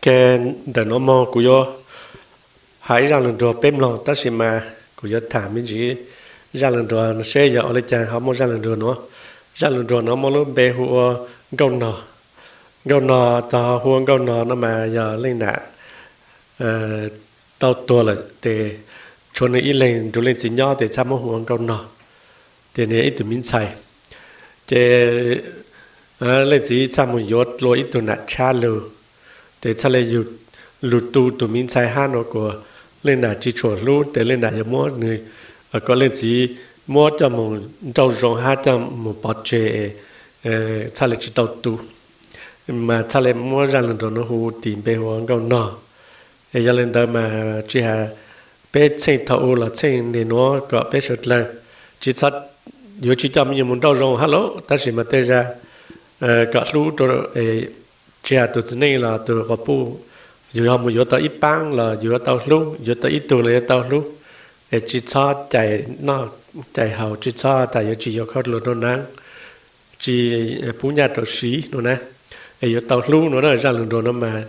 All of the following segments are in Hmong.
Ces ntawm nuav moog kuv yuav has ib zaaj lug nruag peb mloog, tab sis mas kuv yuav tham me ntsis zaaj lug nruag seb yog ua le caag ho muaj zaaj lug nruag nuav. Zaaj lug nruag nuav muaj lub npe hu ua Nkauj Nog. Nkauj Nog, tog hu ua Nkauj Nog no mas yog leej nam tau tuag lawm tes tshuav nwg ib leeg nrug leej txiv nyob tes txhaj muab hu ua Nkauj Nog. Ces nwg ib tug miv ntxhais, ces leej txiv txhaj moog yuav dlua ib tug nam tshab lug, tes txhaj le lug tu tug miv ntxhais hab nua kuas leej nam tsi tshua hlub tes leej nam yuav muab nwg, kuas leej txiv muab coj moog nrauj zoo hab coj moog pov tseg, txhaj le tsi tau tu, mas txhaj le muab zaaj lug nruag nuav hu tis npe hu ua Nkauj Nog. Es yog le ntawd mas tsi has peb txheej thaum ub los txheej niaj nuav kom peb suav dlawg tsi txhob, yuav tsi coj me nyuam moog nrauj zoo hab lauj, tab sis mas tej zag kom hlub rua, tsi has tug txiv neej los tug quas puj, yug ho moog yuav tau ib paab los yuav tau hlub, yuav tau ib tug los yuav tau hlub. Es tsi txhob cais noj cais haus, tsi txhob tas yuav tsi yuav khaub dluag rua naav, tsi pub nyaj rua siv nua na, es yuav tau hlub nua na. Zaaj lug nruag nuav mas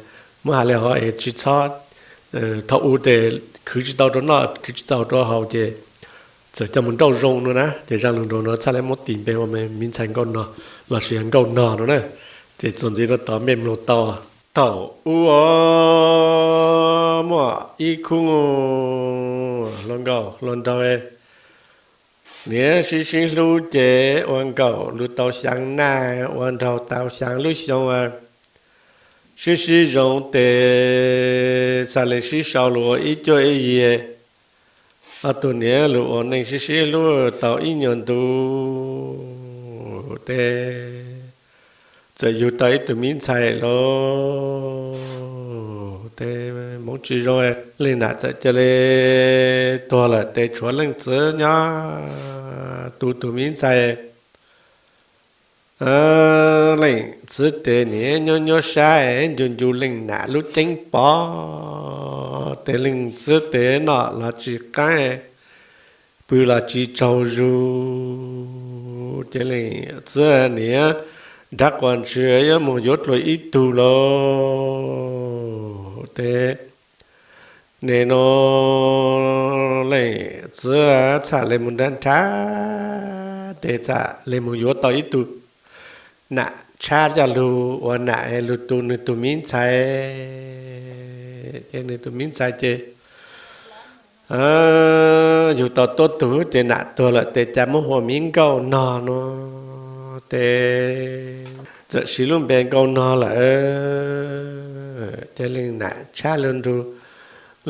muab has le hov es tsi txhob, thaum ub tes khwv tsi tau rua noj khwv tsi tau rua haus ces txawm coj moog nrauj zoo nua na. Ces zaaj lug nruag nuav txhaj le muab tis npe ua miv ntxhais Nkauj Nog lossis Nkauj Nog nua na. Ces txuas ntxiv rua tod mej mloog tau. Thaum ub muaj ib khub hluas nkauj hluas nraug, niam sib sib hlub ces ua nkaum lug tau xyaa naj, ua nraug tau xyaa lub xyoo, sib sib zoo tes txhaj le sib sau lug ua ib cuab ib yig. Ob tug niam lug ua neej sib sib hlub tau ib nyuag ntu tes txawm yug tau ib tug miv ntxhais lawm tes moov tsi zoo, leej nam txawm ca le tuag lawm tes tshuav leej txiv nyob tu tug miv ntxhais. Leej txiv tes niam nyob nyuab sab ncu ncu leej nam lub ceeb pov tes leej txiv tes noj los tsi qaab, pw los tsi tsaug zug. Ces leej txiv niam nrhav quas ntswg yuav moog yuav dlua ib tug lawm tes nim no leej txiv txhaj le moog nrhav nrhav tes txhaj le moog yuav tau ib tug nam tshab coj lug ua nam lug tu nwg tug miv ntxhais. Ces nwg tug miv ntxhais ces yug tau tuab tug ces nam tuag lawm tes ca muab hu ua miv Nkauj Nog nua. Tes txawm siv lub npe Nkauj Nog lawm. Ces leej nam tshab lug nrug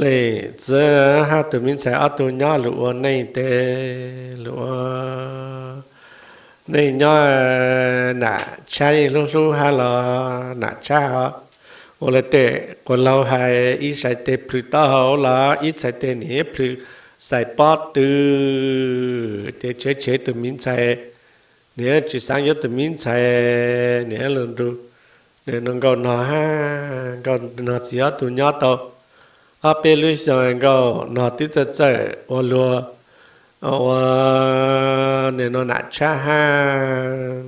leej txiv hab tug miv ntxhais ob tug nyob lug ua neej tes lug ua neej nyob, nam tshab yeej hlub hlub hab los nam tshab ho ua le tej quas laug hais, ib txhais tes plhws taub hau los ib txhais tes niam plhws xais pob tw. Ces tshev tshev tug miv ntxhais, niam tsi xaav yuav tug miv ntxhais, niam lug nrug nim no Nkauj Nog hab Nkauj Nog txiv ob tug nyob tau ob peb lub xyoo, Nkauj Nog twb txawj txawj ua luag ua nim no nam tshab hab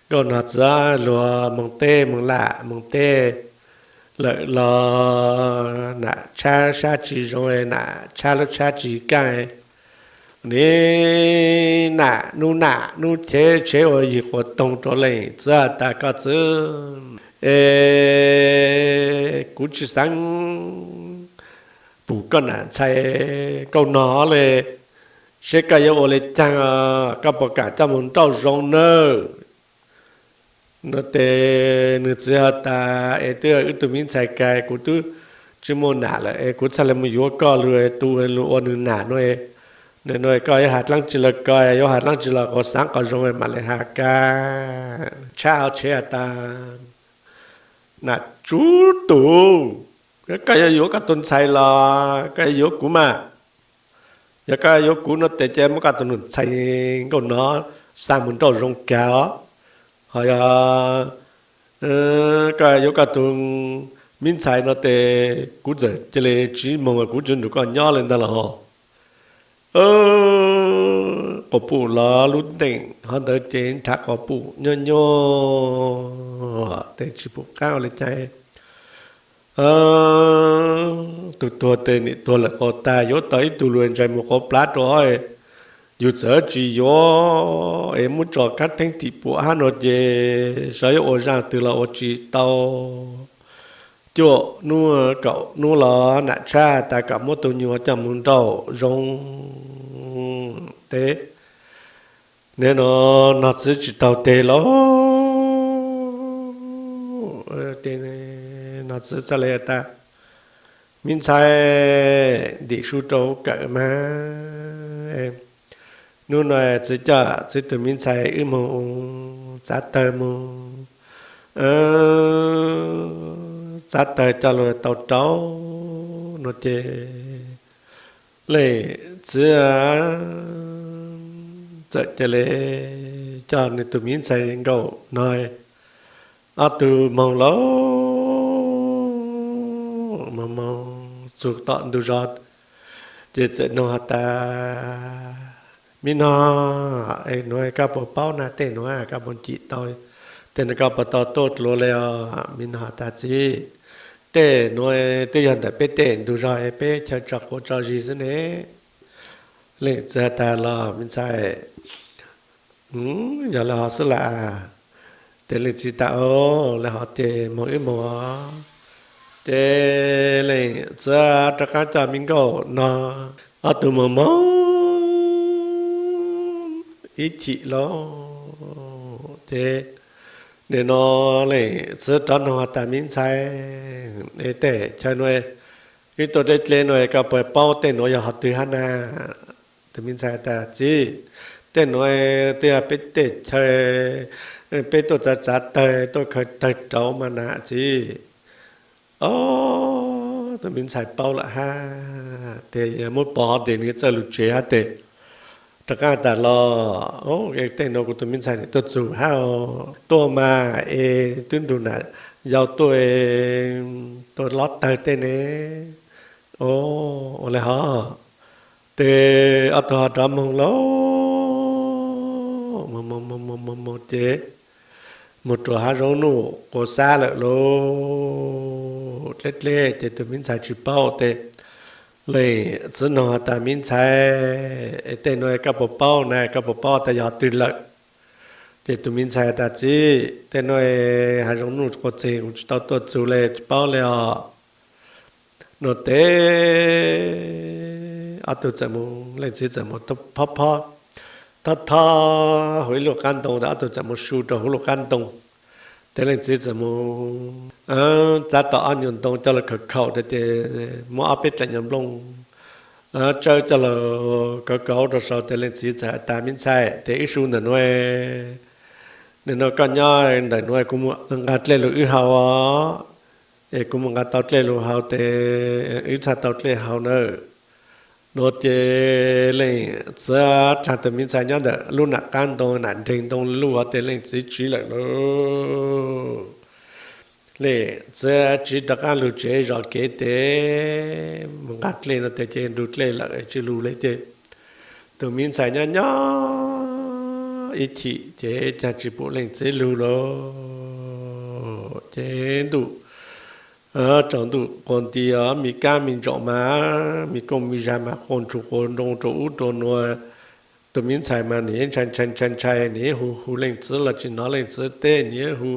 Nkauj Nog txiv luag moog teb moog lam moog teb lawm los nam tshab sab tsi zoo, nam tshab lub tshab tsi kaaj. Nim nam nub nam nub chev tshev ua yig quas toog rua leej txiv tas, koj txiv es kuv tsi xaav pum koj nam ntxhais Nkauj Nog le, seb koj yuav ua le caag, koj puas kam coj moog nrauj zoo nawb. No tes nwg txiv has tas, es twb wb tug miv ntxhais kag kuv twb tsi muaj nam lawm es kuv txhaj le moog yuav koj lug tu lug ua nwg nam no. Nim no koj yuav has dlaab tsi los koj, yuav has dlaab tsi los quas xaav qhov zoo mam le has kag. Tshab ho tshev has tas, nam tsuv tus, koj yuav yuav koj tug ntxhais los koj yuav yuav kuv mas? Yog koj yuav kuv no tes ca muab koj tug ntxhais Nkauj Nog xa moog nrauj zoo kag os. Ho yog koj yuav koj tug miv ntxhais no tes kuv txawm ca le tsi moog, kuv tsi nrug koj nyob le ntag los. Quas puj los lub nteej hov ntawd ces nrhav quas puj nyob nyob tes tsi pum qaab ua le caag. Tus tuag tes nim tuag lawm qau tag, yuav tau ib tug lus ntxhais mus qau plab rau, yus txawm tsis yuav es muab tso kab theeb tim puam hab no ces xyov yuav ua zaj twg los ua tsis tau. Cuaj hnub kaum hnub los nam tshaj tas kom muab tus nyuam coj mus nrauj zoo. Tes nim no Nom Txwv tsis taug tes lawm. Nom Txwv txhaj le tas, Me ntxhais, ntim su rau kawm mas. Hnub no txwv coj txwv tus me ntxhais wb moog txav tawg moog, txav tawg coj lug tau rau no ces leej txwv txawm ca le coj nws tus me ntxhais nkauj no ob tug moog lawm. Moog moog txug tom ntug zog ces txawm noog has tas, Me Nom, es nuav koj puas paub na, tej nuav koj puas cim tau, tej nuav koj puas tau tuaj dlua le os? Me Nom has tas, Txiv, tej nuav twb yog ntawm peb tej ntug zog es peb chaw tso quav tso zis xwb ne. Leej txwv has tas, Los me ntxhais, yog le hov xwb las. Ces leej txiv tas, Au, le hov ces moog wb moog os. Ces leej txwv rov qaab coj me nkauj no ob tug moog moog ib chim lawm ces nim no leej txwv rov noog has tas, Me ntxhais, es tej chaw nuav wb tuaj dleb dleb nuav koj puas paub tej nuav yog hov twg hab na? Tus me ntxhais tas, Txiv, tej nuav twb yog peb tej chaw peb tuaj txav txav tawg tuaj khaws tawg rauv mas na txiv. Au, tus me ntxhais paub lawm hab, tes yog muab pov hov tes nws txawj lug tsev hab tes rov qaab tas los, Tej nuav kuv tus me ntxhais nim tuaj txug hab, tuaj mas es twb nrug nam yau tuaj, tuaj lob tawg tej ne. Ua le hov. Tes ob tug ho rov moog lawm, moog moog moog moog moog ces moog rua hab zoov nuj quas xab lawm lauj. Dleb dleb ces tus me ntxhais tsis paub tes leej txwv noog has tas, Me ntxhais, es tej nuav koj puas paub na, koj puas paub tas yog twg lawm? Ces tus me ntxhais tas, Txiv, tej nuav hab zoov nuj quas txeg kuv tsis tau tuaj txug le, tsis paub le os. No tes ob tug txawm moog, leej txiv txawm moog phob phob, thob thob huv ib lub qab ntoo tes ob tug txawm moog su rua huv lub qab ntoo. Tes leej txiv txawm moog txav tau ob nyuag ntoo coj lug khaum khaum tes muab ob peb dlaim nyuag nplooj tsawb coj lug kauv kauv rua sau tes leej txiv txawm tas, Me ntxhais, tes wb su ntawm nuav, nim no koj nyob ntawm nuav kuv mus nqa dlej lug wb haus os. Es kuv mus nqa tau dlej lug haus tes wb txhaj tau dlej haus nawb. No ces leej txiv dlaag tus me ntxhais nyob ntawm lub nam qab ntoo nam nreeg ntoo luj hov tes leej txiv tsiv lawm lauj. Leej txiv tsiv rov qaab lug tsev zov kev tes mus nqa dlej no tes ces nrug dlej lawm tsis lug le ces tus me ntxhais nyob nyob ib chim ces caag tsis pum leej txiv lug lauj. Ces ntuj tsaus ntuj quas nti, me kaab me ntsaum mas, me kooj me zag mas quas ntsuj quas nroo rua ub rua nuav. Tus me ntxhais mas nim ntshai ntshai ntshai ntshai, nim hu hu leej txiv los tsis nov leej txiv teb, nim hu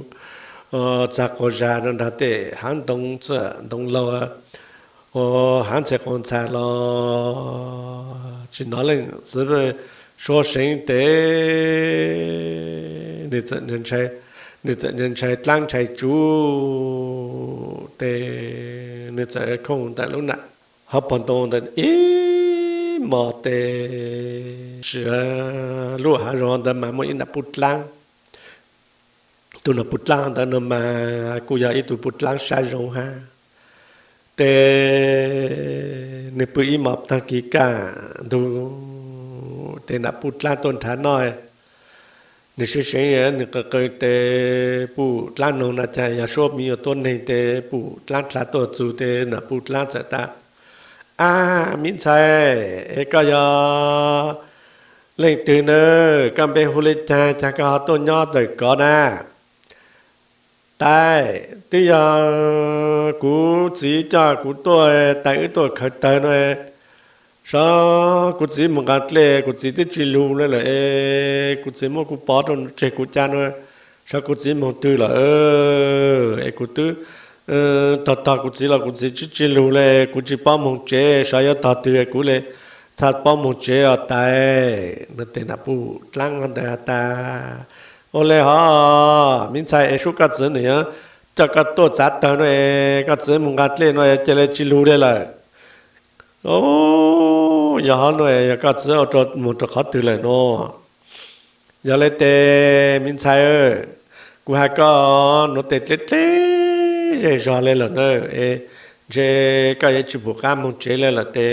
txag quas zag rua nraag tej haav ntoo txwj ntoo laug, haav ntxhais quas ntxhais los tsis nov leej txiv suab seev tes nws txawm ntshai dlaab ntshai tsuv tes nws txawm khooj ntawm lub nam hauv paug ntoo ntawd ib mos tes sim lub haav zoov ntawd mas muaj ib nam puj dlaab. Tus nam puj dlaab ntawd no mas kuj yog ib tug puj dlaab sab zoo hab tes nws pw ib mos taag kis kaj ntug tes nam puj dlaab tuaj nrhav noj. Nws seev seev nws qw qw tes puj dlaab noog no caag yog suab miv yuav tuab neeg tes puj dlaab dlha tuaj txug tes nam puj dlaab txawm tas, Ab, me ntxhais, es koj yog leej twg na? Koj npe hu le caag, caag koj ho tuaj nyob ntawm kov na? Tais, twb yog kuv txiv coj kuv tuaj, tais wb tuaj khaws tawg no, sav kuv txiv mus nqa dlej, kuv txiv twb tsis lug le lawm es kuv txiv muab kuv pov rau tseg kuv ca no, sav kuv txiv moog twg lawm es kuv twb tog tog kuv txiv los kuv txiv tsis tsis lug le, kuv tsis paub moog tsev, sav yuav tog twg kuv le txha paub moog tsev os tais. No tes nam puj dlaab ntawd has tas, ua le hov, miv ntxhais es sub koj txiv nwg coj koj tuaj txav tawg no es koj txiv mus nqa dlej no cia le tsis lug le lawm. Yog hov no yog koj txiv ua rau moog rau qhov twg lawm no? Yog le tes miv ntxhais, kuv has koj nuav tes dleb dleb zej zog le lawm na, es ntshe koj yuav tsis pum qab moog tsev le lawm tes,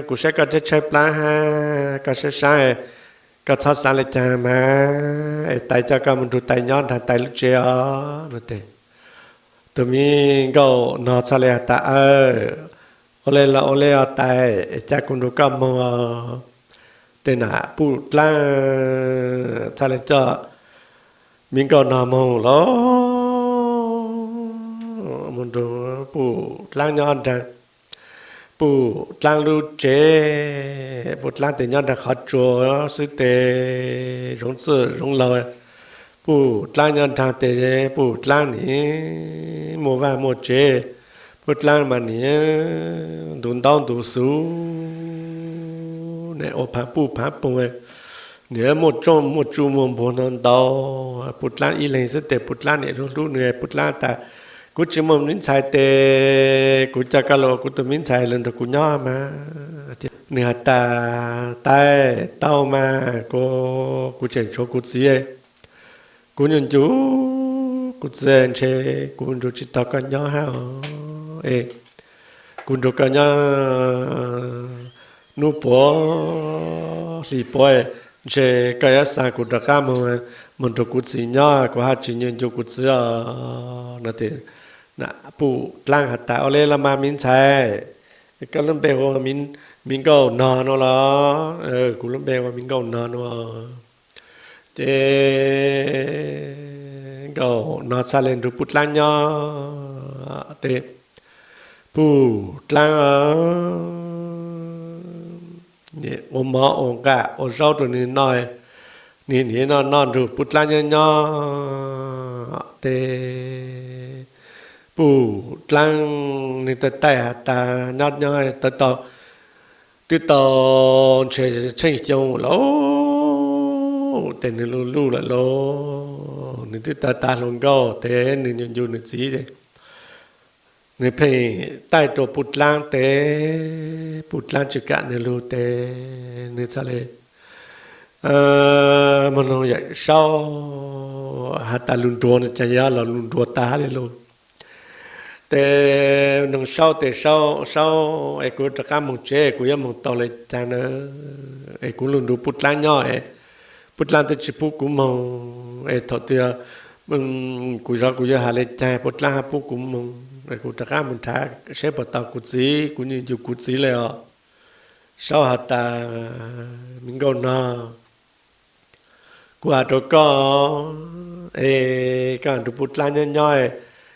kuv saib koj tshaib tshaib plab hab koj saib saab, koj txhob xaav le caag mas, es tais coj koj mus nrug tais nyob nraag tais lub tsev os. Tus miv nkauj nog txhaj le has tas, ua le los ua le os tais, es ca kuv nrug koj moog os. Tes nam puj dlaab txhaj le coj miv nkauj nog moog lawm, moog nrug puj dlaab nyob nraag puj dlaab lub tsev. Puj dlaab tes nyob nraag qhov tsua xwb tes zoov txwj zoov laug. Puj dlaab nyob nraag tes puj dlaab nim muaj vaaj muaj tsev, puj dlaab mas nim ntu ntaub ntu xuv, ua phaav puj phaav poog, nim muaj tsooj muaj tsu muaj npuag ntau ntau. Puj dlaab ib leeg xwb tes puj dlaab nim hlub hlub nwg, puj dlaab tas, kuv tsis muaj miv ntxhais tes kuv coj koj los ua kuv tug miv ntxhais los nrug kuv nyob mas. Nwg has tas, tais, tau mas, kuv tseem tshuav kuv txiv, kuv nyuas ncu kuv txiv ntshe kuv nrug tsis tau koj nyob hab os. Kuv nrug koj nyob nub puav hli puav, ntshe koj yuav xaa kuv rov qab moog, moog nrug kuv txiv nyob, kuv hab tsis nyuas ncu kuv txiv os. No tes puj dlaab has tas, ua le los mas miv ntxhais, koj lub npe hu miv nkauj nog no los? Kuv lub npe hu miv nkauj nog no. Ces nkauj nog txhaj le nrug puj dlaab nyob tes puj dlaab ua mov ua nqaj ua zaub rau nwg noj, nwg nim noj noj nrug puj dlaab nyob nyob tes puj dlaab nwg taij taij has tas, nyob nyob tau twb tau ntshe tsheej xyoo lawm tes nwg luj luj lawm lauj, nwg twb tawg tag hluas nkauj tes nwg nyuas ncu nwg txiv tes nwg pheej taij rua puj dlaab tes puj dlaab tsis kam nwg lug tes nwg txhaj le moog noog Yawm Saub has tas, lug nruag no ces yog los lug nruag tag hab le lug. Tes noog Saub tes Saub, Saub es kuv rov qab moog tsev kuv yuav moog tau le caag na? Es kuv lug nrug puj dlaab nyob es puj dlaab twb tsis pub kuv moog, es thaum twg kuv zov kuv yuav has le caag puj dlaab hab pub kuv moog, es kuv rov qab moog nrhav seb puas tau kuv txiv, kuv nyuas ncu kuv txiv le os. Saub has tas, miv nkauj nog, kuv has rua koj, es koj nrug puj dlaab nyob nyob,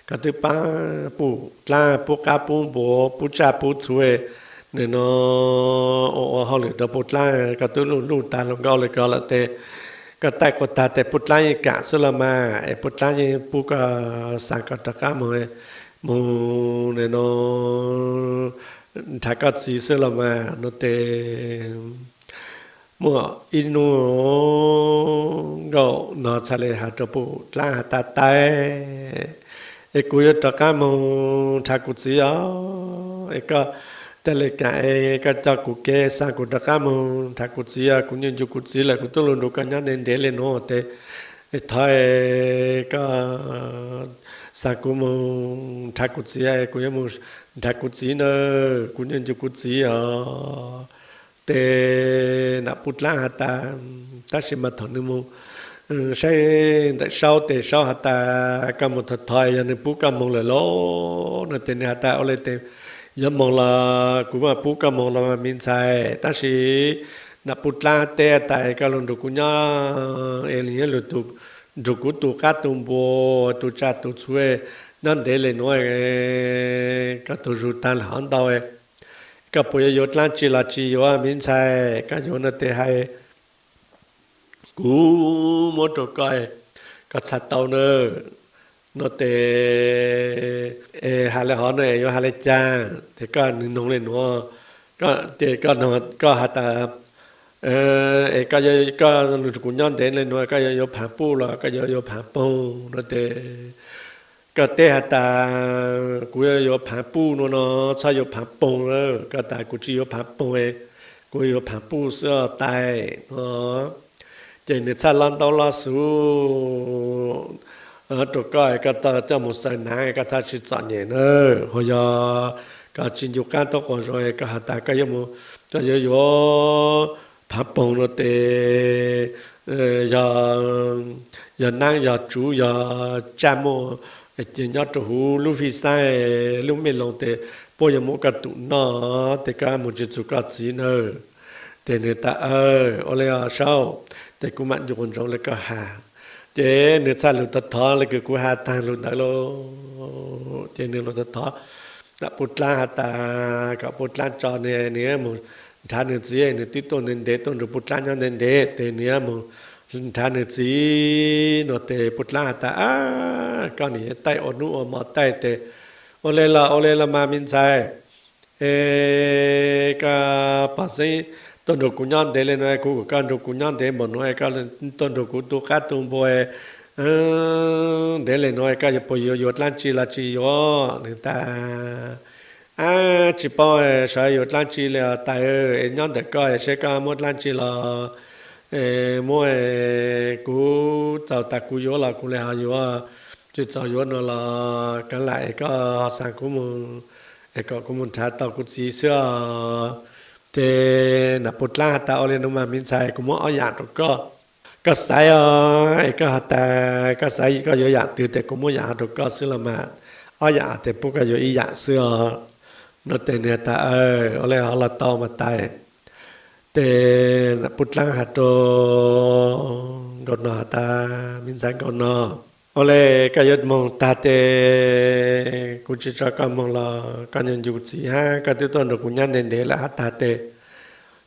koj twb paab puj dlaab pub qab pub npua pub tsaj pub txhu, nwg no ua ua hauj lwm rua puj dlaab, koj twb luj luj tag hluas nkauj le ko lawm tes koj taij quas tag tes puj dlaab yeej kam xwb los mas, es puj dlaab yeej pub koj, xaa koj rov qab moog, moog nwg no nrhav koj txiv xwb los mas. No tes muaj ib nub nkauj nog txhaj le has rua puj dlaab has tas, tais, es kuv yuav rov qab moog nrhav kuv txiv os, es koj ca le kam es koj coj kuv kev xaa kuv rov qab moog nrhav kuv txiv os, kuv nyuas ncu kuv txiv lawm, kuv tub lug nrug koj nyob ntev ntev le nuav tes thov koj xaa kuv moog nrhav kuv txiv, kuv yuav moog nrhav kuv txiv na, kuv nyuas ncu kuv txiv os. Tes nam puj dlaab has tas, tab sis mas thaum nwg moog saib ntawm Saub tes Saub has tas, koj moog thov thov yog nwg pub koj moog lawm lauj. No tes nwg has tas, ua le tes yuav moog los kuv mam pub koj moog los mas miv ntxhais, tab sis nam puj dlaab teb tas koj lug nrug kuv nyob es nwg yuav lug tug nrug kuv tu qab tu npua, tu tsaj tu txhu, nyob ntev le nuav, koj tug zug taag le hov ntau, koj puas yuav yuav dlaab tsi los tsis yuav me ntxhais? Koj yuav no tes hais kuv muab rua koj, koj txhaj tau na. No tes has le hov na, yuav has le caag? Tes koj nwg noog le nuav, tes koj has tas, es koj nrug kuv nyob ntev le nuav, koj yuav yuav Phaav Puj los koj yuav yuav Phaav Poog? No tes koj teb has tas kuv yuav yuav Phaav Puj no no, txhob yuav Phaav Poog lawm. Koj tas kuv tsis yuav Phaav Poog, kuv yuav Phaav Puj xwb os tais no. Ces nwg txhaj loj ntaub loj xuv rua koj, koj coj moog xaws naav, koj txhaj tsi txom nyem na. Ho yog koj tsi ncu qaab tuab quas zoo, koj has tas koj yuav, koj yuav yuav Phaav Poog no tes yog naab yog tsuv yog tsaj muaj ces nyob rua huv lub fij xaab, lub mej loo tes puab yuav muab koj tum noj, tes koj moog tsi txug koj txiv nawb. Tes nwg tas, ua le os saub, tes kuv mam ncu quas ntsoov le koj has. Ces nwg txhaj lug thov thov le kws kuv has taag lug ntawd lauj. Ces nwg lug thov thov Nam Puj Dlaab has tas kom Puj Dlaab tso nwg, nwg moog nrhav nwg txiv, nwg twb tuaj ntev ntev, tuaj nrug Puj Dlaab nyob ntev ntev, tes nwg moog nrhav nwg txiv no. Tes Puj Dlaab has tas, koj nwg taij ua nub ua mo taij tes, ua le los ua le los mas me ntxhais, es koj pog xeeb tuaj nrug kuv nyob ntev le nuav, kuv koj nrug kuv nyob ntev npaum nuav, koj tuaj nrug kuv tu qab tu npua ntev le nuav, koj puas yuav yuav dlaab tsi los tsis yuav? Nwg tas, ab, tsis paub saib yuav dlaab tsi le tais, es nyob ntawm koj seb koj muab dlaab tsi los muab, kuv txaus tas kuv yuav los kuv le ho yuav, tsis txaus yuav no los kaav lam es koj xa kuv moog, es kom kuv moog nrhav tau kuv txiv xwb os. Ces Nam Puj Dlaab has tas, ua le nuav mas me ntxhais, kuv muab ob yaam rua koj, koj xaiv os, es koj has tas koj xaiv koj yuav yaam twg tes kuv muab yaam hov rua koj xwb los mas, ob yaam tes pub koj yuav ib yaam xwb os. No tes nwg has tas, ua le hov los tau mas tais. Tes Nam Puj Dlaab has rua Nkauj Nog has tas, me ntxhais Nkauj Nog, ua le koj yuav moog tag tes kuv tsis tso koj moog los koj nyob ncu txiv hab, koj twb tuaj nrug kuv nyob ntev ntev lawm hab tag tes,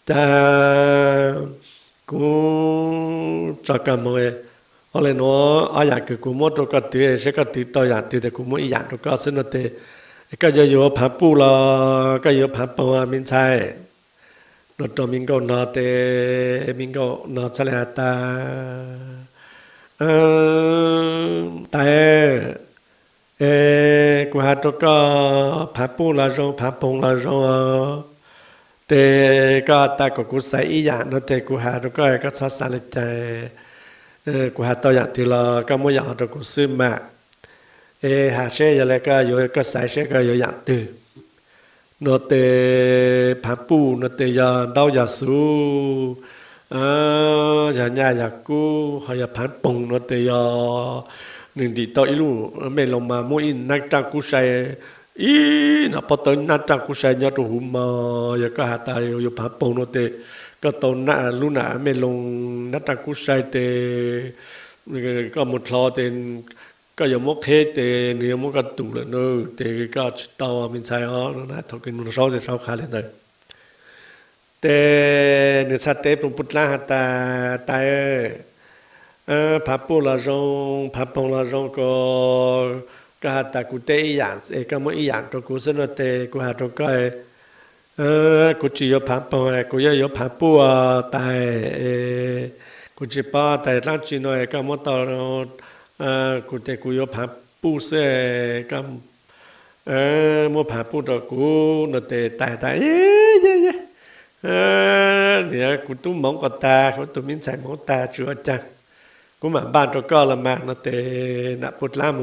cas kuv tso koj moog. Ua le nuav, ob yaam kws kuv muab rua koj twv, seb koj twv tau yaam twg tes kuv muab ib yaam rua koj xwb no tes, koj yuav yuav Phaav Puj los koj yuav Phaav Poog me ntxhais? No rua me Nkauj Nog tes me Nkauj Nog txhad le has tas, tais, es kuv has rua koj, Phaav Puj los zoo, Phaav Poog los zoo os, tes koj tas kom kuv xaiv ib yaam no tes kuv has rua koj, koj txhob xav le caag, kuv has tau yaam twg los koj muab yaam hov rua kuv xwb mas. Es has seb yog le koj yuav, koj xaiv seb koj yuav yaam twg. No tes Phaav Puj no tes yog ntaub yog xuv, yog nyaj yog kub, ho yog Phaav Poog no tes yog nwg ntim tau ib lub mej loo mas muaj ib naab raaj kub sai, ib nab pob tawb naab raaj kub sai nyob rua huv mog. Yog koj has tas yuav Phaav Poog no tes koj tau lub nam mej loo naab raaj kub sai tes koj moog dlhau tes koj yuav muab qheb tes nwg yuav muab koj tum lawm na, tes koj tsis tau me ntxhais os. Thaum kws nwg saub tes saub qha le ntawd, tes nwg txhaj teb rua Puj Dlaab has tas, tais, Phaav Puj los zoo, Phaav Poog los zoo, koj has tas kuv teb ib yaam es koj muab ib yaam rua kuv xwb no tes kuv has rua koj, kuv tsis yuav Phaav Poog, kuv yuav yuav Phaav Puj tais. Kuv tsis paub tais dlaab tsi no, koj muab tau kuv tes kuv yuav Phaav Puj xwb, koj muab Phaav Puj rua kuv no tes tais tas, niam, kuv tub moov quas tag, kuv tug me ntxhais moov tag tsis ua caag, kuv mam npaj rua koj los mas no tes Nam Puj Dlaab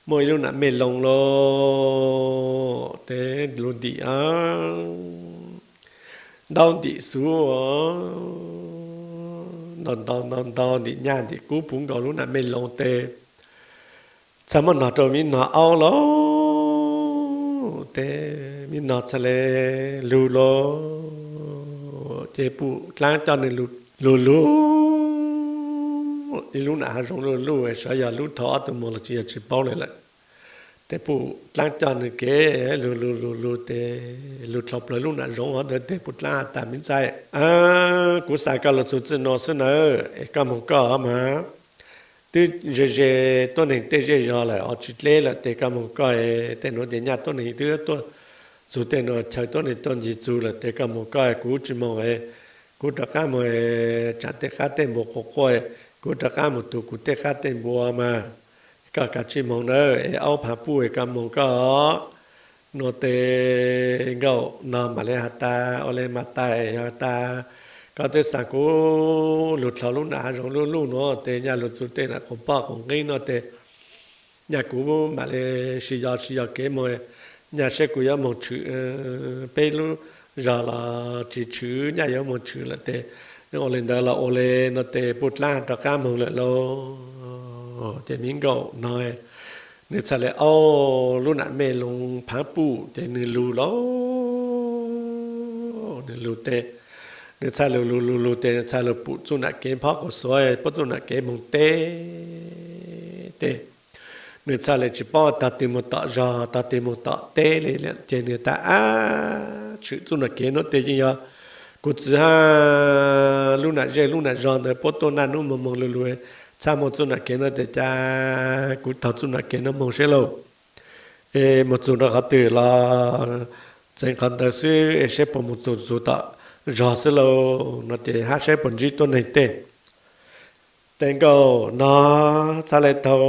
muaj ib lub nam mej loo lawm tes lug ntim ntaub ntim xuv, ntaus ntaus ntaus ntaus ntim nyaj ntim kub puv nkaus lub nam mej loo tes txhaj muab nog rua me nog aub lawm tes me nog txhaj le lug lawm. Ces Puj Dlaab coj nwg lug lug lub nam hav zoov luj luj, sawv yog lub thaum ob tug moog los tsis yog tsis paub li lawm. Tes pum dlaab coj nwg kev lug lug lug lug tes lug dlhau plawg lub nam zoov hov ntawd tes pum dlaab has tas, Me ntxhais, kuv xaav koj lug txug txij nuav xwb nawb, es koj moog koj mas. Twb ze ze tuab neeg tej zej zog lawm, ho tsis dleb lawm tes koj moog koj, tej nuav ces nyaj tuab neeg twb tuaj txug tej nuav, chaw tuab neeg tuaj ncig txug lawm tes koj moog koj, kuv tsis moog, kuv rov qaab moog tsaam tej qaab tej npua quas quaj, kuv rov qaab moog tu kuv tej qaab tej npua mas. Koj kav tsij moog nawb, es aub Phaav Puj, koj moog koj. Nuav tes Nkauj Nog mam li has tas, Ua le mas tais, yog tas koj twb xaav kuv lug dlhau lub nam hav zoov luj luj nuav tes nyaj lug txug tej nam quas poj quas nqeeb nuav tes nyaj kuv mam li sib yog sib yog kev moog, nyaj saib kuv yuav moog tshwm peb lub zog los tsis tshwm, nyaj yuav moog tshwm lawm tes ua le ntawd los ua le nuav tes pum dlaab rov qaab moog lawm lauj. Ces me Nkauj Nog nwg txhaj le aub lub nam mej loo Phaav Puj ces nwg lug lauj. Nwg lug tes nwg txhaj lug lug lug lug tes nwg txhaj lug pum txuj nam kev phob quas xuav, puab txuj nam kev moog teb tes nwg txhaj le tsis paub tog twg moog tom zog tog twg moog tom teb li, ces nwg tas, Ab, tshwm txuj nam kev nuav tes yeej yog kuv txiv hab lub nam zej lub nam zog ntawd puab tuaj naj nub moog moog lug lug, txhaj muaj txuj nam kev nuav tes cas kuv taug txuj nam kev nuav moog seb lauj. Es moog txug rua qhov twg los txeev qhov ntawd xwb, es saib puas moog txug txug tom zog xwb lauj no ces hab saib puas ntsib tuab neeg tej. Tes Nkauj Nog txhaj le taug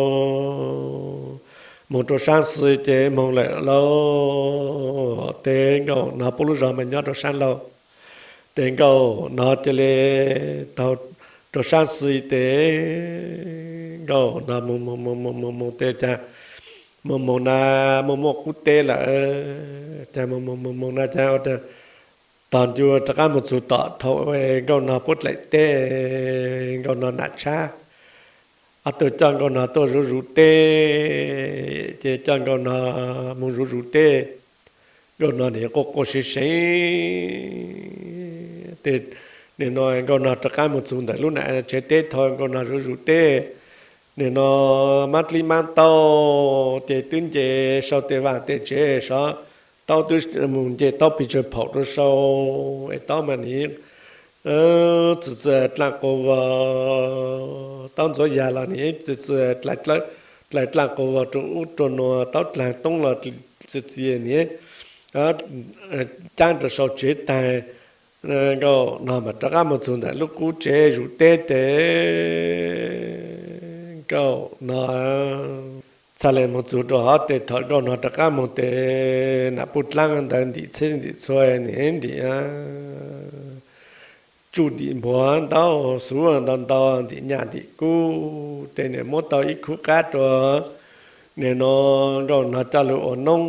moog rua saab xis ces moog lawm lauj. Tes Nkauj Nog puab lub zog mas nyob rua saab laug. Tes Nkauj Nog cia li taug rua saab xis tes Nkauj Nog moog moog moog moog moog tes cas moog moog na muaj muaj qub teb lawm, cas moog moog moog moog na cas tog ncu rov qaab moog txug tom thaum Nkauj Nog puab dlaim teb, Nkauj Nog nam tshab. Ob tug coj Nkauj Nog tuaj zuv zuv teb, ces coj Nkauj Nog moog zuv zuv teb. Nkauj Nog nim quaj quaj seev seev tes nim no Nkauj Nog rov qaab moog txug ntawm lub nam tsev teb thaum Nkauj Nog zuv zuv teb. Nim no mab dlib mab taub ces twb nce sau tej vaaj tej tsev sov, taub twb mus nce taub pig tsawg phaum rua sau, es taub mas nim txwm txwm dlaaj quas vog, taub ntxuav yas los nim txwm txwm dlais dlaaj quas vog rua ub rua nuav, taub dlaag toob los txwm txwm nim caab rua sau tsev taag. Nkauj Nog mas rov qaab moog txug ntawm lub qub tsev zuv teb tes Nkauj Nog txhaj le moog txug rua hov tes thaum Nkauj Nog rov qaab moog tes nam puj dlaab ntawd ntim txheb ntim txhua nim ntim tsuj ntim npuag ntau xuv ntau ntau ntim nyaj ntim kub tes nim muab tau ib khub qab rua. Nim no Nkauj Nog coj lug ua noob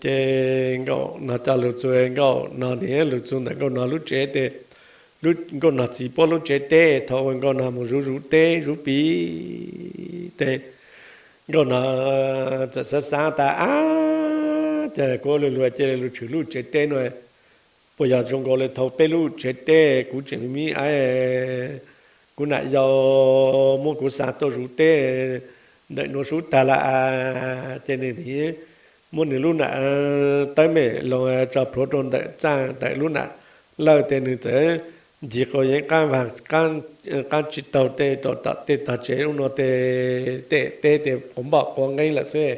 ces Nkauj Nog coj lug txug, Nkauj Nog nim lug txug ntawm Nkauj Nog lub tsev tes Nkauj Nog txiv puab lub tsev teb thaum uas Nkauj Nog moog zuv zuv teb zuv pig tes Nkauj Nog txawm xaav xaav tas, Ab, cas kuv ua luag luag cia li lug tshwm lub tsev teb no, puas yog zoo nkaus le thaum peb lub tsev teb kuv tseem me me a, kuv nam yau muab kuv xa tuaj zuv teb ntawm nuav sub tag lawm, ces nws nim muab nws lub nam tawb mej loo tso plhuav rua ntawm txaj ntawm lub nam lawj tes nws txawm ncig quas yeeb qaab vaag qaab tsi taug tej rau tom tej tog tsev ub no tes tej teb tes quas npoj quas nqeeb lawm xwb,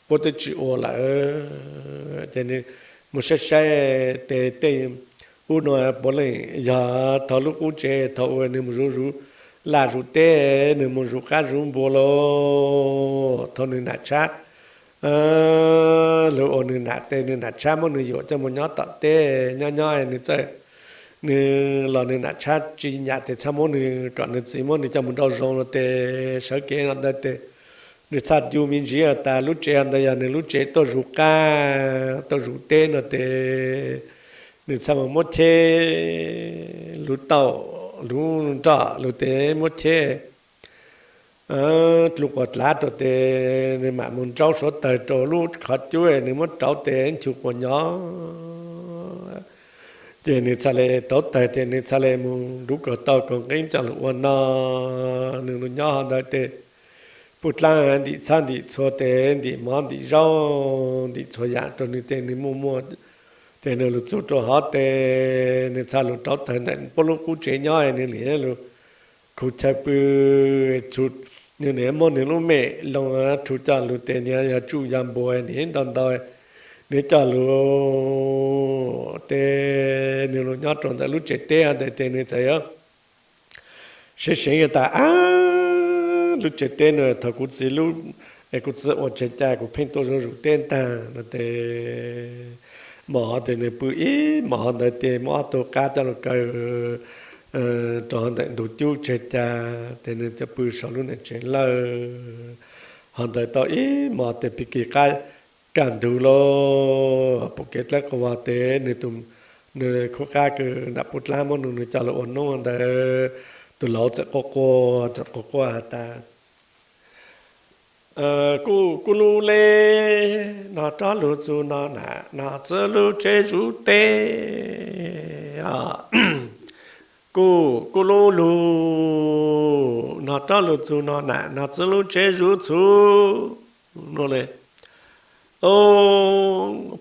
puab twb tsi ua lawm. Ces nws mus saib saib tes tej ub no puav leej yog thaum lub qub tsev thaum uas nws mus zuv zuv laj zuv teb, nws mus zuv qaab zuv npua lauj. Thaum nws nam tshab lug ua nws nam tes nws nam tshab muab nws yuam coj mus nyob tom teb nyob nyob nws txawm, nws los nws nam tshab tsi nyam tes txhaj muab nws kom nws txiv muab nws coj mus nrau zoo no tes sawv kev no ntawd tes nws txhaj ncu me ntsiv tas lub tsev ntawd yog nws lub tsev tuaj zuv qaab tuaj zuv teb no tes nws txhaj mus muab cheb lub tauj lub nroj lug tes muab cheb lub quas dlav rua tes nws mam mus ntsaub suav tawg rua lub qhov cub nws muab rauv tes nchu quas nyob Ces nws txhaj le rauv taws, ces nws txhaj le mus nruv kom tau kom nqeeb coj lug ua no. Nws lug nyob hov ntawd tes puj dlaab ntim txhab ntim txhua tes, ntim mov ntim zaub, ntim txhua yaam rua nws tes nws muaj muaj, ces nws lug txug rua hov tes nws txhaj lug rauv taws ntawm puab lub qub tsev nyob, nws nim lug khu chaw pw, nws nim muab nws lub mej loo rhu coj lug tes nws yog tsuj yog npuas nws ntau ntau, nws coj lug tes nws lug nyob rua ntawm lub tsev teb ntawd tes nws txawm yuav seev seev tas, Ab, lub tsev teb no thaum kuv txiv lub, kuv txiv ua tseg cas kuv pheej tuaj zuj zus teb ntag no tes mos hov tes nws pw ib mos hov ntawd tes muab ob tug qab coj lug kaw rua ntawm ntug cub tseg cas tes nws txawm pw saum lub niag tsev lawj hov ntawd tau ib mos tes pig kig qab kaj ntug lawm pum kev dlawb qhov vag tes nws tus, nws khub qab kws nram puj dlaab muab nws coj lug ua noob ntawd, tus laus txawm quaj quaj, txawm quaj quaj has tas, Kuj kuj lub le, nov rov lug txug no nam nov txwv lub tsev zuv teb. Kuj kuj lub lug, nov rov lug txug no nam nov txwv lub tsev zuv txhum. Nuav le,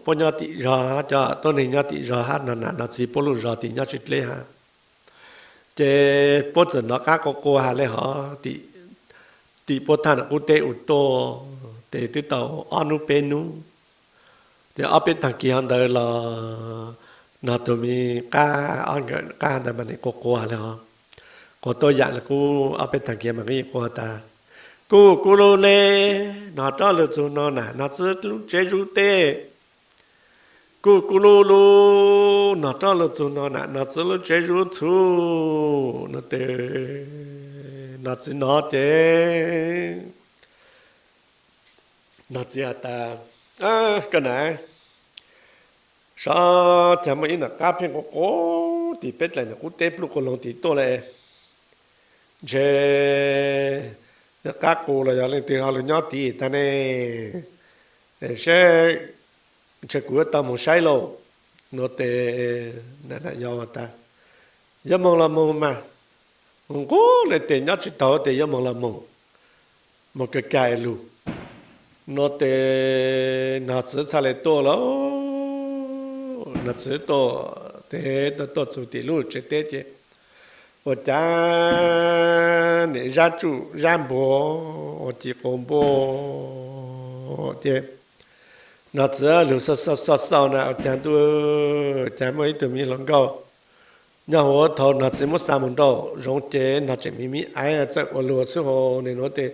puab nyob tim zog, cov tuab neeg nyob tim zog hab no nam nov txwv puab lub zog tim nyob tsis dleb hab. Ces puab txawm nov qab quaj quaj has le hov, tim puab thaj nam qub teb ua tuaj tes twb tau ob nub peb nub. Ces ob peb taag kis hov ntawd los nov tug me qab, ob nkawm qab ntawd mas nim quaj quaj has le hov, quaj tuab yaam le qub ob peb taag kis mas quaj tas, Kuj kuj lub le, nov rov lug txug no nam nov txwv lub tsev zuv teb. Kuj kuj lub lub, nov rov lug txug no nam nov txwv lub tsev zuv txhum. No tes nov txwv nov ces nov txwv has tas, Koj nam, sav cas muaj ib nam qab pheej quaj quaj tim peb dlaim nam qub teb pluj quas loog tim tuaj le. Ntshe qab qus los yog leej twg ho lug nyob tid tag ne, seb ntshe kuv yuav tau moog saib lauj. No tes nam yau tas, Yuav moog los moog mas, nqub le tes nyob tsis taug tes yuav moog los moog, moog kag kag lug. No tes nov txwv txhaj le tuaj lawm. Nov txwv tuaj tes tuaj txug tim lub tsev teb ces ua cas nim zab tsuj zab npuas ua ci quas npuaj ces nov txwv lug xauj xauj xauj na ua cas ntuj, cas muaj ib tug me hluas nkauj nyob huv thaum nov txwv muab xa moog nraum zoov ces nov tseem me me aiv txawj ua luag xwb hos nim nuav tes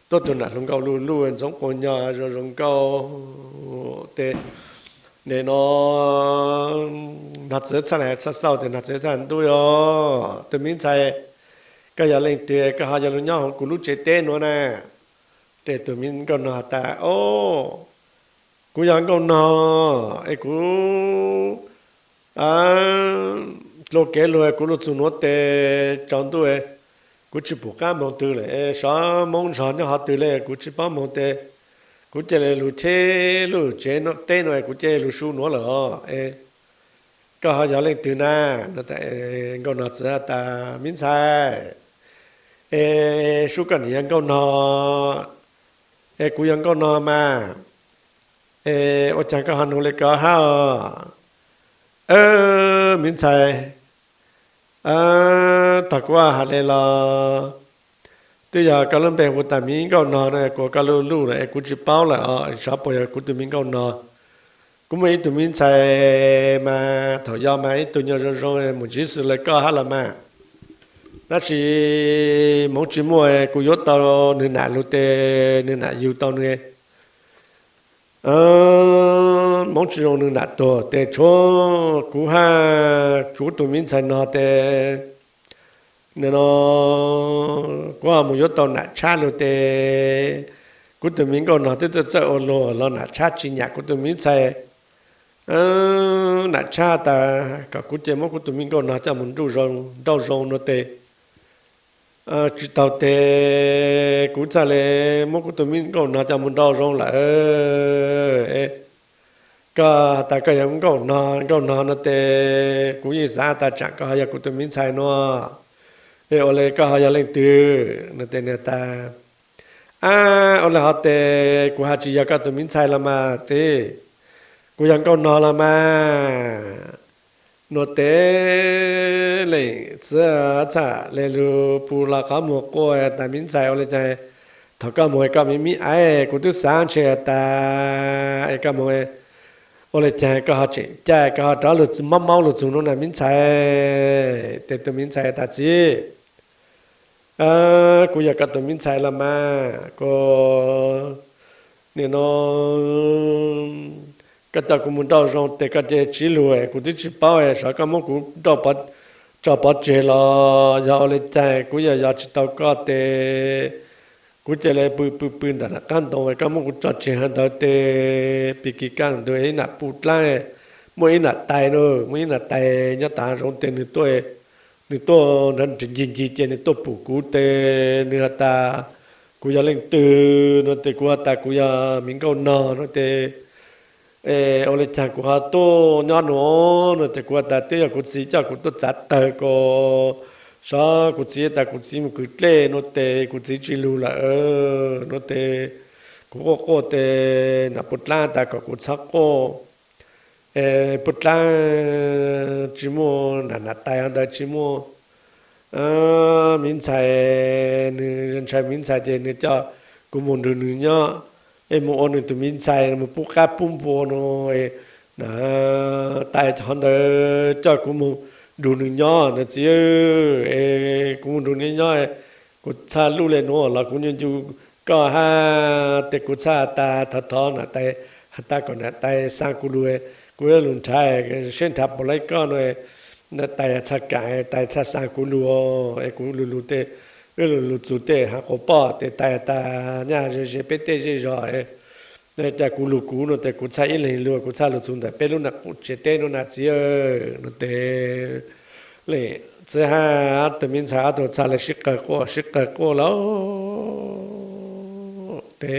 tuab tug nam hluas nkauj luj luj ntxoov quas nyos zoo zoo nkauj tes nim no nov txwv txhaj le xauj xauj tes nov txwv txhaj ntuj, Yog tug me ntxhais, koj yog leej twg koj ho yog lug nyob huv kuv lub tsev teb nuav na? Tes tug me nkauj nog has tas, O, kuv yog nkauj nog es kuv dlua kev lug kuv lug txug nuav tes tsaus ntuj, kuv tsis pum qab moog twg lawm, sov moob zog nyob hov twg le kuv tsis paub moog tes kuv ca le lug cheb lub tsev teb nuav kuv ca le lug su nuav lawm os. Koj ho yog leej twg na? Nkauj nog txwv has tas, Me ntxhais, es sub koj nim yog nkauj nog, es kuv yog nkauj nog mas, es ua caag koj ho nug le ko hab? Me ntxhais, thaum kuv has le los twb yog koj lub npe hu tas me nkauj nog no kuas koj luj luj lawm es kuv tsis paub lawm os, xyov puas yog kuv tug me nkauj nog. Kuv muaj ib tug me ntxhais mas thaum yog mas ib tug nyuas zoo zoo mus ntsib xws le koj hab los mas, tab sis hmoov tsis muaj, kuv yuav tau nws nam lug tes nws nam yug tau nws. Hmoov tsis zoo nws nam tuag tes tshuav kuv hab kuv tug me ntxhais no tes no kuv mus yuav tau nam tshab lug tes kuv tug me nkauj nog twb txawj txawj ua luag los nam tshab tsis nyam kuv tug me ntxhais. Nam tshab tas kom kuv ca muab kuv tug me nkauj nog coj mus nrauj zoo no tes tsis taug tes kuv txhaj le muab kuv tug me nkauj nog coj mus nrauj zoo lawm. koj has tas koj yog nkauj no, nkauj no no tes kuv yeej xav tas tsam koj ho yog kuv tus me ntxhais no. Es ua li koj ho yog leej twg no? Tes nws tas, ab, ua li ho tes kuv ho tsis yog koj tus me ntxhais los mas txiv, kuv yog nkauj no los mas. Nua tes leej txiv txham le lug pus los qhov muag quaj tas, me ntxhais, ua li cas thaum koj mus koj me me aiv, kuv twb xav ntshe tas es koj mus, ua li cas koj ho tseem caij koj ho rov lug mob mob lug txug no na me ntxhais? Tes tus me ntxhais tas, txiv, kuv yog koj tus me ntxhais los mas, kuv, nim no koj coj kuv mus nrauj zoo tes koj cia li tsiv lug, kuv twb tsis paub, sav koj muab kuv nrauj tso pov tseg los yog ua li cas, kuv yog yos tsis tau koj tes kuv cia li pw pw pw ntawm nram qab ntoo, koj muab kuv tso tseg hov ntawd tes pig kis kaj ntug ib nam pug dlaab, muaj ib nam tais no, muaj ib nam tais nyob tom hav zoov tes nws tuaj, nws tuaj nrov ncig ncig ces nws tuaj pum kuv tes nws has tas kuv yog leej twg no tes kuv has tas kuv yog me nkauj no no tes, ua li cas kuv ho tuaj nyob no no tes kuv has tas twb yog kuv txiv coj kuv tuaj txav tawg ko, sav kuv txiv tas kuv txiv mus kwv dlej no tes kuv txiv tsis lug lawm no tes kuv quaj quaj tes nam pug dlaab tas kom kuv txhob quaj, pug dlaab tsis muaj nam nam tais hov ntawd tsis muaj, me ntxhais, nws ntshai me ntxhais ces nws coj kuv mus nrug nws nyob, es mus ua nws tus me ntxhais mus pub qab pub npua no, nam tais hov ntawd coj kuv mus nrug nws nyob na txiv, es kuv mus nrug nws nyob, kuv txhaj luj le nuav los kuv ncu ncu koj hab tes kuv txhaj tas thov thov nam tais, has tas kom nam tais xaa kuv lug, kuv yuav lug nrhav seb nrhav puas laib koj no, nam tais txhaj kam, tais txhaj xaa kuv lug, es kuv lug lug tes, wb lug lug txug tej hav quas poj tes tais tas nyaj ze ze peb tej zej zog, cas kuv lug kuv no tes kuv txhaj ib leeg lug, kuv txhaj lug txug ntawm peb lub nam qum tsev teb no na txiv no tes leej txiv hab tus me ntxhais ob tug txhaj le sib qawg quaj sib qawg quaj lawm tes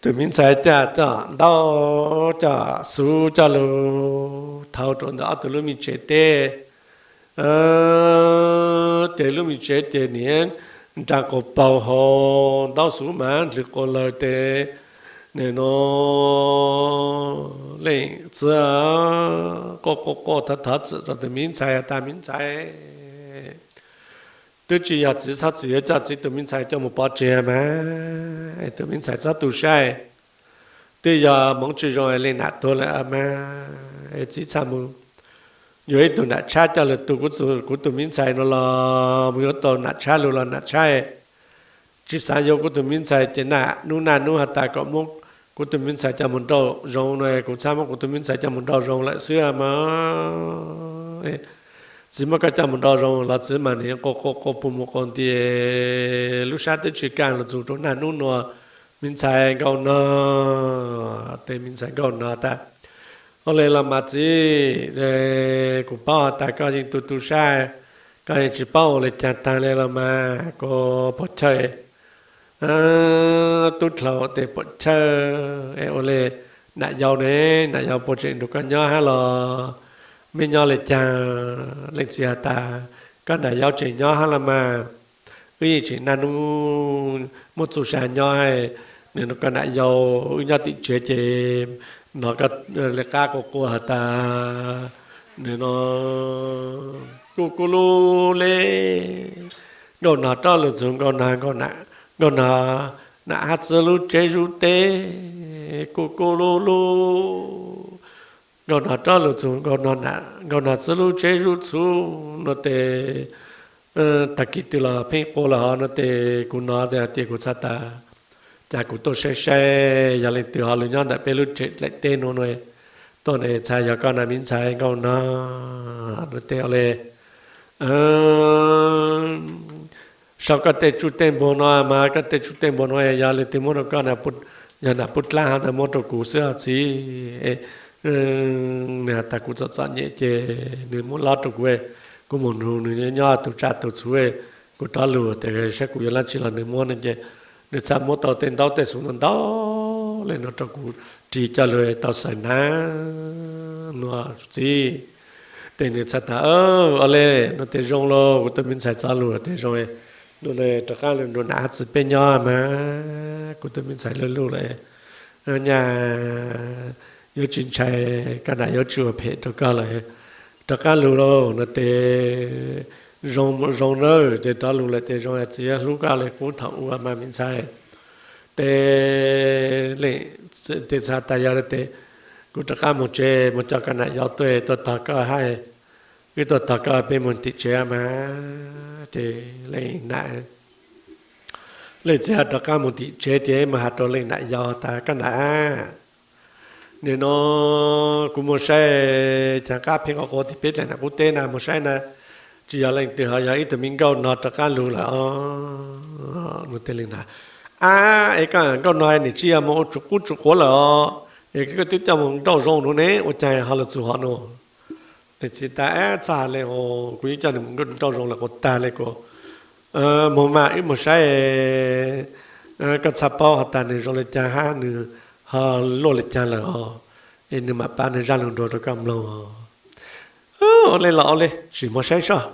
tus me ntxhais caj coj ntaub coj xuv coj lug thau rua ntawm ob tug lub me tsev teb. Ces lub me tsev ces niam nrag quas paug hauv ntaub xuv mas ntws quas lawg tes nim no leej txiv quaj quaj quaj thov thov txim rau tus me ntxhais tas me ntxhais, twb tsis yog txiv txhob txwm yuav coj txiv tus me ntxhais coj mus pov tseg mas, tus me ntxhais txhob tu saib, twb yog hmoov tsis zoo leej nam tuag lawm mas, txiv txhaj mus yuav ib tug nam tshab coj lug tu kuv tus me ntxhais no los mus yuav tau nam tshab lug los nam tshab, tsis xav yuav kuv tus me ntxhais ces naj nub naj nub has tas kom muab kuv tus me ntxhais coj mus nrauj zoo no, kuv txhaj muab kuv tus me ntxhais coj mus nrauj zoo lawm xwb mas, txiv muab koj coj mus nrauj zoo los txiv mas nim quas quas quas pug mus quas nti, lub sab twb tsis kaj lug txug rau naj nub nua, me ntxhais nkauj no tes me ntxhais nkauj no tas, ua li los mas txiv, kuv paub has tas koj yeej tu tu saib, koj yeej tsis paub ua li caag taag li los mas kuv puas chawj, tub dlhau tes puas chawj, es ua li nam yau ne, nam yau puas tseem nrug koj nyob hab los? Mej nyob li caag? Leej txiv has tas, koj nam yau tseem nyob hab los mas, wb yeej tseem naj nub muab txuj sa nyob, nws nug koj nam yau, wb nyob tim tsev ces nov koj le qab quas quas has tas, nws no kuj kuj lub le, nkauj nog rov lug txug nkauj nog, nkauj nog nam hab txiv lub tsev zub teb, kuj kuj lub lub, nkauj nog rov lug txug nkauj nog txiv lub tsev zub txhuv no tes, tag kis twg los pheej quas lawm hov no tes kuv nov hais tias kuv txhaj tas, cas kuv tuaj saib saib yog leej twg ho lug nyob ntawm peb lub tsev dlaim teb nuav no, tuaj ne txhaj yog koj na me ntxhais nkauj nog no tes ua le, sau koj tej tsuj tej npuag no mas koj tej tsuj tej npuag no yog leej twg muab rau koj, yog nam pub dlaab hov ntawd muab rau kuv xwb os txiv. Nws has tas kuv txom txom nyem ces nws muab lob rau kuv, kuv mus nrug nws nyob tug tsaj tug txhuv, kuv rov lug tes saib kuv yuav dlaab tsi los nws muab no ces nws txhaj muab tau tej ntaub tej xuv ntau ntau le no rau kuv ris coj lug tau xaws hnav no txiv. Ces nws txhais tas, Ua le no ces zoo lauj, kuv tus me ntxhais txoj lus tias zoo, no rov qab lug nrug nam txiv peb nyob mas kuv tus me ntxhais luj luj lawm, nyaj yuav tsis ntshai, koj nam yuav tsis ua phem rau koj lawm. Rov qab lug lauj no ces zoo, zoo nawb, ces rov lug lawm ces zoo, txiv yuav hlub koj le qub thaum ub mas me ntxhais. Ces leej txiv txhais tas, Yog li ces kuv rov qab moog tsev, moog coj koj nam yau tuaj, tuaj tog koj hab, wb tuaj tog koj peb moog tim tsev mas. Ces leej nam, leej txiv rov qab moog tim tsev ces moog has rau leej nam yau tas, Koj nam, nim no kuv moog saib caag qab pheej quav quav tim peb dlaim nam qub teb na, moog saib na, tsis yog leej twg ho yog ib tug me nkauj nog rov qab lug lawm os. Nug tej leej nam, Ab, es koj nkauj nog nim tsis yog moog ua tsum qub tsum quav lawm os, es koj twb coj moog nrauj zoo nuav ne, ua caag ho lug txug hov nuav? Leej txiv tas, Ab, txhaj le, kuv yeej coj nwg moog nrauj zoo lawm quas tag le kuas, moog mas wb moog saib koj txhaj paub has tas nwg zoo le caag hab nwg ho luaj le caag lawm os, es nwg mam pav nwg zaaj lug nrug rau koj mloog os. Ua le los ua le, sim moog saib seb.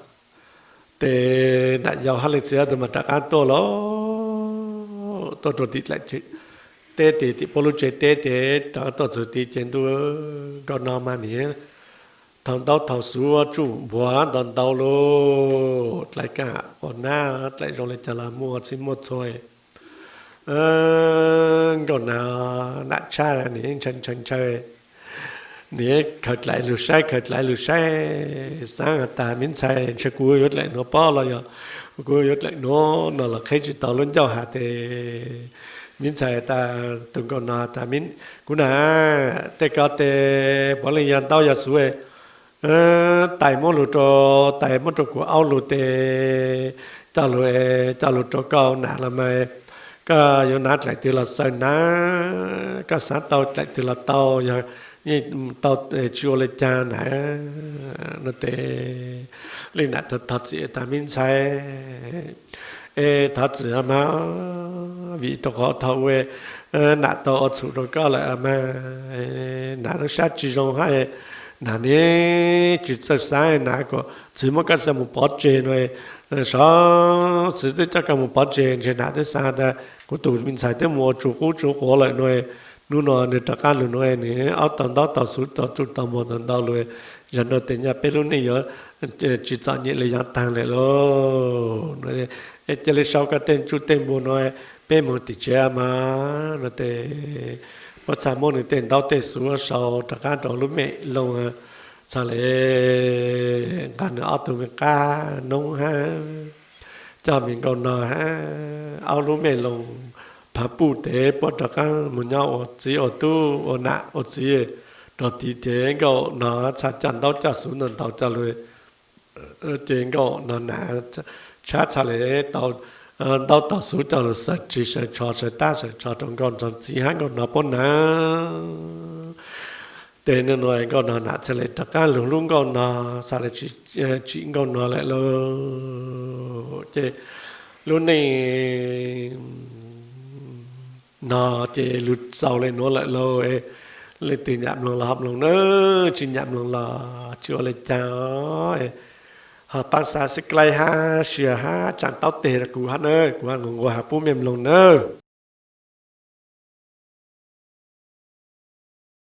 Ces nam yau hab leej txiv ob tug mas rov qab tuaj lawm, tuaj rua tim dlaim teb ces tim puab lub tsev teb ces rov tuaj txug tid ces ntuj, nkauj nog mas nim thaus ntaub thaus xuv tsuj npuag ntau ntau lug, dlaim kaj quas nab dlaim zoo le caag los muaj txhij muaj txhua. Nkauj nog nam tshaj nim ntshaw ntshaw ntshaw, nim khaws dlaim lug saib, khaws dlaim lug saib, xaav has tas, Me ntxhais, ntshe kuv yuav dlaim nuav pob los yog kuv yuav dlaim nuav no los qheb tsis tau lub ncauj has tas, Me ntxhais, tas tus nkauj nog tas, Kuv nam, tej ko tes puav leej yog ntaub yog xuv, tais muab lug rua, tais muab rua kuv aub lug tes coj lug, coj lug rua koj nam los mas, koj yuav hnav dlaim twg los xaws hnav, koj xaav tau dlaim twg los tau, yog yeej tau, tsis ua le caag nam. No tes leej nam thov txim tas, Me ntxhais, es thov txim mas, vim rua qhov thaus ub nam tau ua txhum rua koj lawm mas, nam lub sab tsis zoo hab, nam nim tsis txawj xaav, nam kuas txwv muab koj coj moog pov tseg no, sov txwv twb coj koj moog pov tseg ntshe nam twb xaav tas kuv tus me ntxhais twb moog ua tsum qub tsum quav lawm no, nub no nwg rov qaab lug no nwg aub tau ntaub tau xuv tau tsuj tau npuag ntau ntau lug, zag no tes nyaj peb lub neej yuav tsis txom nyem le yav taag lawm lauj. Cia li sau koj tej tsuj tej npuag no, peb moog tim tsev mas. No tes puab txhaj muab nwg tej ntaub tej xuv sau rov qaab rua lub mem loo, txhaj le nqag nwg ob tug me qab noob hab coj me nkauj nog hab aub lub mej loo phav puj tes puab rov qaab moog nyob ua txiv ua tub ua nam ua txiv rua tid tes nkauj nog txhaj coj ntaub coj xuv ntau ntau coj lug. Ces nkauj nog nam tshab txhaj le tau ntaub tau xuv coj lug sawv ris sawv tsho sawv tab sawv tsho rua nkauj nog txiv hab nkauj nog puab nam. Tes nub no nkauj nog nam txhaj le rov qaab lug hlub nkauj nog, txhaj le tsim nkauj nog lawm lauj. Ces lub neej no ces lug txaus le nuav lawm lauj. Leej twg nyam mloog los ho mloog nawb, tsis nyam mloog los tsis ua le caag, ho paab xav subscribe hab share hab tsaam taub teg rua kuv hab nawb, kuv nquag nquag has pub mej mloog nawb.